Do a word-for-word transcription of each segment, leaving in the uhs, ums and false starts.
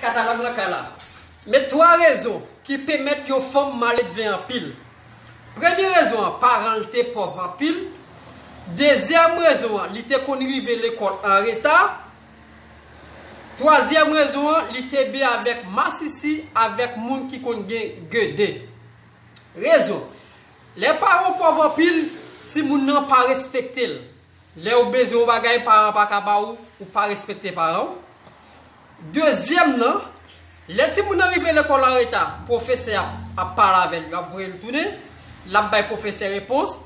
Katalòg nan kay la. Men twa rezon ki pèmèt yon fanm maledve anpil. Premye rezon an, paran l te pòv anpil. Dezyèm rezon an, li te konn rive lekòl an reta. Twazyèm rezon an, li te byen avèk masisi, avèk moun ki konn gen gede. Rezon. Lè paran w pòv anpil, timoun nan pa respekte l. Lè ou bezwen yon bagay, paran pa ka ba ou, ou pa respekte paran w. Dezyèm nan, lè timoun nan rive lekòl an reta, pwofesè ap, ap pale avè l, y ap voye l tounen, l ap bay pwofesè repons.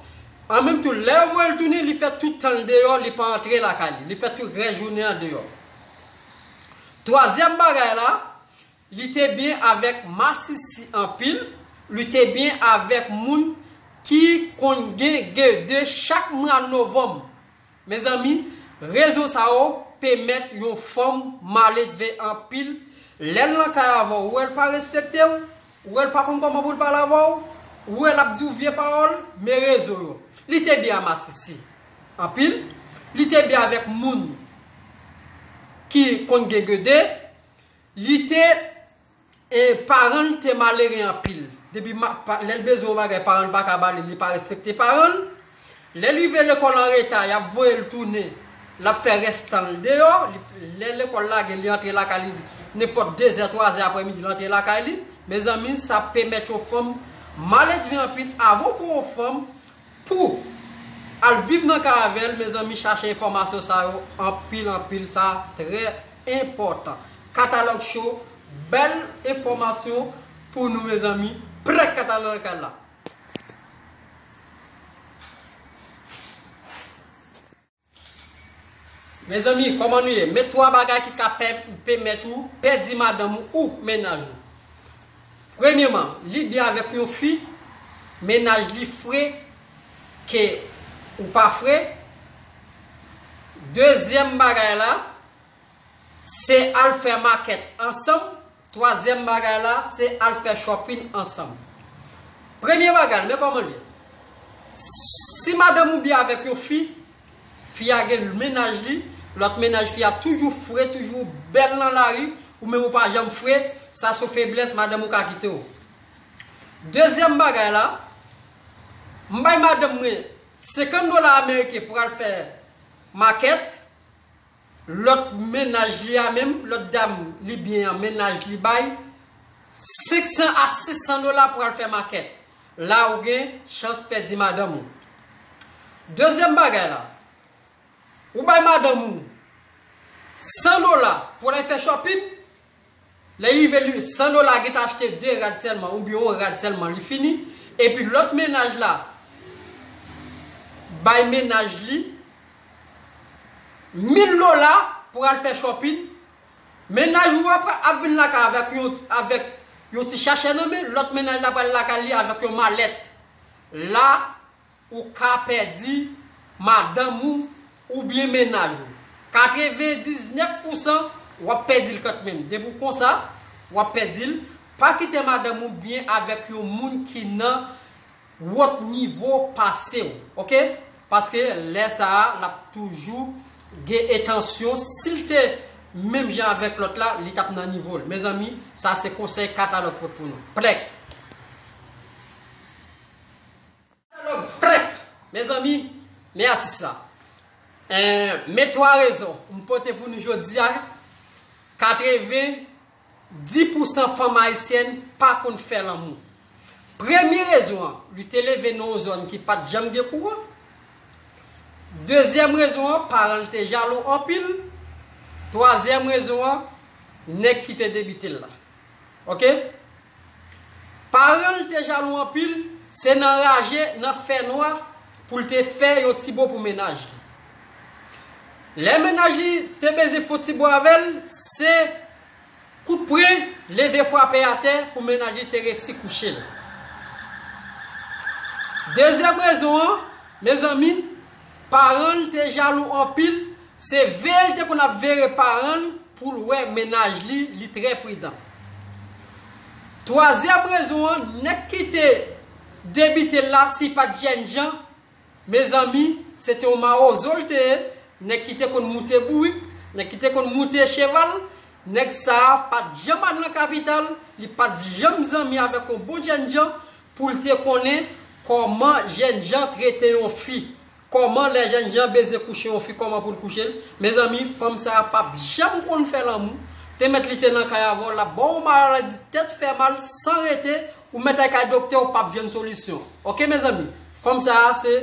An menm tou, lè yo voye l tounen, li fè tout tan l deyò, li pa antre lakay li. Li fè tout rès jounen an deyò. Twazyèm bagay la, li te byen avèk masisi anpil, li te byen avèk moun ki konn gen gede chak mwa novanm. Mezanmi, rezon sa yo pèmèt yon fanm maledve anpil. Lè l nan kay avè w, ou wè l pa respekte w, ou wè l pa konn kòman pou l pale avè w, ou wè l ap di w vye pawòl, men rezon yo. Li te byen a masisi anpil, li te byen avèk moun ki konn gen gede, li te, e, paran l te malere anpil. Depi ma, pa, lè l bezwen yon bagay, paran l pa ka ba li, li pa respekte paran l. Lè l rive lekòl an reta, y ap voye l tounen, l ap fè rès tan l deyò. Li, lè lekòl lage, li antre lakay li, nenpòt dezè, twazè aprèmidi, l antre lakay li. Mezanmi, sa pèmèt yon fanm maledve anpil. Avan w pran yon fanm, pou al viv nan kay avè l, mezanmi, chache enfòmasyon sa yo anpil, anpil, sa trè enpòtan. Katalòg Show, bèl enfòmasyon pou nou, mezanmi. Prèk katalòg kay la. Mezanmi, kòman nou ye? Men twa bagay ki ka pè-, pèmèt ou pèdi madanm ou ou mennaj ou. Premyeman, li byen avèk yon fi, mennaj li fre ke ou pa fre. Dezyèm bagay la, se al fè makèt ansanm. Twazyèm bagay la, se al fè shopping ansanm. Premye bagay, men kòman l ye. Si madanm ou byen avèk yon fi, fi a gen mennaj li, lòt mennaj fi a toujou fre, toujou bèl nan lari, ou menm ou pa janm fre, sa se yon feblès, madanm ou ka kite w. Dezyèm bagay la, m bay madanm mwen senkant dola ameriken pou al fè makèt, lòt mennaj li a menm, lòt dam li byen an, mennaj li bay senk san a sis san dola pou al fè makèt. La ou gen chans pèdi madanm ou. Dezyèm bagay la, ou bay madanm ou san dola pou l al fè shopping, lè rive li, san dola gentan achte de rad sèlman, oubyen yon rad sèlman, li fini. Epi lòt mennaj la bay mennaj li mil dola pou al fè shopping. Mennaj ou ap, ap vin lakay avèk yon, avèk yon ti chachè nan men, lòt mennaj la pral lakay li avèk yon malèt. La, ou ka pèdi madanm ou oubyen mennaj ou. Katrevendiznèf pousan, w ap pèdi l kantmenm. Depi w konsa, w ap pèdi l. Pa kite madanm ou byen avèk yon moun ki nan wòt nivo pase w, oke? Paske lè sa a, l ap toujou gen entansyon. Si l te menm jan avèk lòt la, li t ap nan nivo l. Mezanmi, sa se konsèy katalòg pot pou nou. Plèk. Katalòg, plèk. Mezanmi, men atis la. Eh, men twa rezon m pote pou nou jodi a. Katreven dis pousan fanm ayisyèn pa konn fè lanmou. Premye rezon an, li te leve nan yon zòn ki pa t janm gen kouran. Dezyèm rezon an, paran l te jalou anpil. Twazyèm rezon an, nèg ki te debite l la. Oke? Paran l te jalou anpil, se nan raje, nan fènwa, pou l te fè yon ti bo pou mennaj li. Lè mennaj li te bezwen fè yon ti bo avè l, se kout pwen, leve frape atè pou mennaj li te resi kouche l. Dezyèm rezon an, mezanmi, paran l te jalou anpil, se veye l te konn ap veye paran l pou l wè mennaj li, li trè pridan. Twazyèm rezon an, nèg ki te debite l la, si l pa t jènjan, mezanmi, se te yon mawozo l te ye, nèg ki te konn moute bourik, nèg ki te konn moute cheval, Nèg sa a pa t janm al nan kapital, li pa t janm zanmi avèk yon bon jènjan pou l te konnen kòman jènjan trete yon fi. Kòman lè jènjan bezwen kouche yon fi, kòman pou l kouche l. Mezanmi, fanm sa a p ap janm konn fè lanmou. Te mèt li te nan kay avè w, l ap ba w maladi tèt fè mal san rete, ou mèt al kay doktè, ou p ap jwenn solisyon. Oke, mezanmi, fanm sa a se